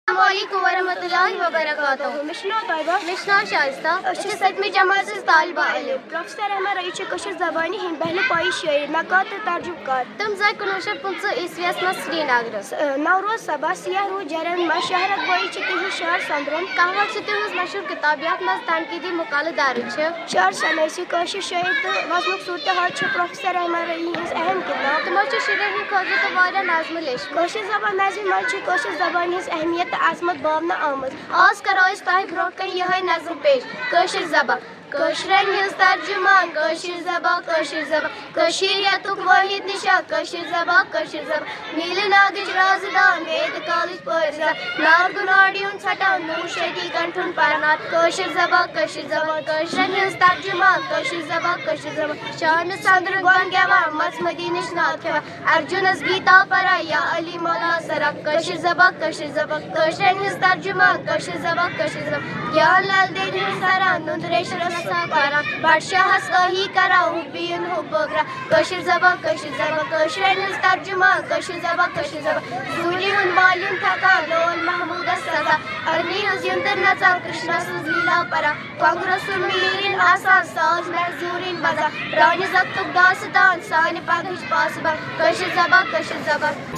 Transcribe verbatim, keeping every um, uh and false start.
السلام علیکم ورحمۃ اللہ وبرکاتہ۔ مےٚ چھُ ناو طیبہ۔ مےٚ چھُ ناو شائستہ۔ أسۍ چھِ سٔتمہِ جمٲژ ہٕنٛز طالبہ علم۔ پروفیسر احمد رعیٖد چھِ کٲشِر زبانہِ ہٕنٛدۍ پہلہِ پایہِ شٲعر، نقاد تہٕ ترجمہٕ کار۔ تِم زاے کُنوُہ شیٚتھ پٕنٛژٕہ عیسویَس منٛز سرینگرَس۔ نوروز صبا، سیاہ روٗد جرن منٛز شہرک بٲیی چھِ تِہنٛز شعر سۄندرن۔ کہوٹ چھِ تِہنٛز مشہوٗر کتاب، یتھ منٛز تنقیٖدی مقالہٕ درٕج چھِ۔ شعر شناسی، کٲشِر شٲعری تہٕ وزنُک صورتحال چھِ پروفیسر احمد رعیٖد ہٕنٛز اہم کتاب۔ تِمو چھِ شُرٮ۪ن ہٕنٛدِ خٲطرٕ تہِ واریاہ نظمہٕ لیچھمٕژ۔ کٲشِر زبان نظمہِ منٛز چھِ کٲشِر زبانہِ ہٕنٛز اہمیت تہٕ عظمت باونہٕ آمٕژ۔ آز کرو أسۍ تۄہہِ برونٛہہ کنہِ یِہے نظم پیش، کٲشِر زبان۔ کٲشرٮ۪ن ہٕنٛز ترجمان، کٲشِر زبان، کٲشِر زبان۔ کٔشیٖریتُک وٲحِد نِشان، کٲشِر زبان، کٲشِر زبان۔ نیٖلہٕ ناگٕچ رازدان، وید کالٕچ پٲرزان۔ نارگُن آڈیُن ژھٹان، نوٗر شیٹی کنٹھُن پران۔ کٲشِر زبان، کٲشِر زبان۔ کٲشرٮ۪ن ہٕنٛز ترجمان، کٲشِر زبان، کٲشِر زبان۔ شانہٕ سندرٕ گۄن گٮ۪وان، مژھ مدیٖنٕچ نعت کھٮ۪وان۔ ارجُنس گیٖتا پران یا علی مولا سران۔ کٲشِر زبان، کٲشِر زبان۔ کٲشرٮ۪ن ہٕنٛز ترجمان، کٲشِر زبان، کٲشِر زبان۔ گیان لل دٮ۪دِ ہُنٛد سران، نُنٛد ریش رسا کران۔ بڈشاہس ٲہی کران، حُبیٖن حُب بٲگراوان۔ کٲشِر زبان، کٲشِر زبان۔ کٲشرٮ۪ن ہٕنٛز ترجمان، کٲشِر زبان، کٲشِر زبان۔ زوٗری ہُنٛد مالیُن تھکان، لول محموٗدس سزا۔ ارنی ہٕنٛز یِنٛدٕر نژان، کرشنا سٕنٛز لیٖلا پران۔ کۄنٛگرٕ سُنٛد میٖرِن آسان، ساز محزوٗرِن بزان۔ پرٛانہِ زتُک داستان، سانہِ پگہٕچ پاسبان۔ کٲشِر زبان، کٲشِر زبان۔